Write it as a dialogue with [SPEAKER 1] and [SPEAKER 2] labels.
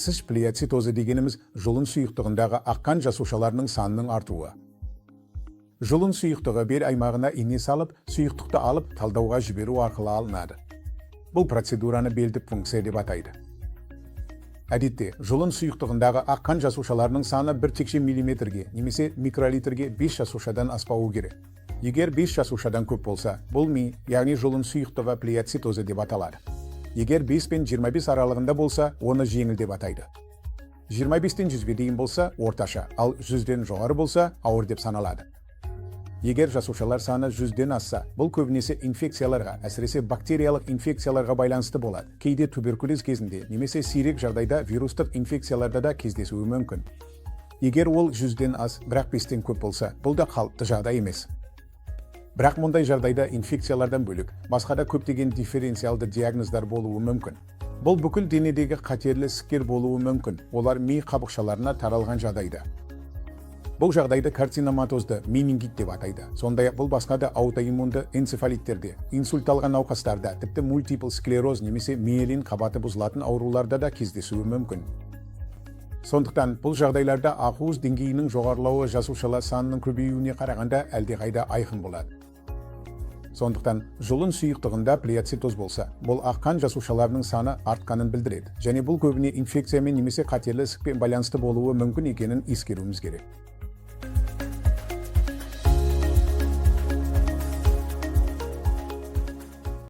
[SPEAKER 1] Ісік плеоцитозы дегеніміз жұлын сұйықтығындағы ақ қан жасушаларының санының артуы. Жұлын сұйықтығы бел аймағына ине салып, сұйықтықты алып, талдауға жіберу арқылы алынады. Бұл процедураны белдік пункция деп атайды. Әдетте, жұлын сұйықтығындағы ақ қан жасушаларының саны 1 текше миллиметрге немесе микролитрге 5 жасушадан аспауы керек. Егер 5 жасушадан көп болса, бұл ми, яғни жұлын сұйықтығы плеоцитозы деп аталады. Егер 5 пен 25 аралығында болса, оны жеңіл деп атайды. 25-тен 100-ге дейін болса, орташа, ал 100-ден жоғары болса, ауыр деп саналады. Егер жасушалар саны 100-ден асса, бұл көбінесе инфекцияларға, әсіресе бактериялық инфекцияларға байланысты болады. Кейде туберкулез кезінде немесе сирек жағдайда вирустық инфекцияларда да кездесуі мүмкін. Егер ол 100-ден аз, бірақ 5-тен көп болса, бұл да қалыпты жағдай емес. Бірақ мұндай жағдайда инфекциялардан бөлек, басқа да көптеген дифференциалды диагноздар болуы мүмкін. Бұл бүкіл денедегі қатерлі ісіктер болуы мүмкін. Олар ми қабықшаларына таралған жағдайда. Бұл жағдайды карциноматозды менингит деп атайды. Сондай-ақ бұл басқа да аутоиммунды энцефалиттерде, инсульт алған науқастарда, тіпті мультипл склероз немесе миелин қабаты бұзылатын ауруларда да кездесуі мүмкін. Сондықтан бұл жағдайларда ақуыз деңгейінің жоғарылауы жасушалар санының көбеюіне қарағанда әлдеқайда айқын болады. Сондықтан жұлын сұйықтығында плеоцитоз болса, бұл ақ қан жасушаларының саны артқанын білдіреді. Және бұл көбіне инфекциямен немесе қатерлі ісікпен байланысты болуы мүмкін екенін ескеруіміз керек.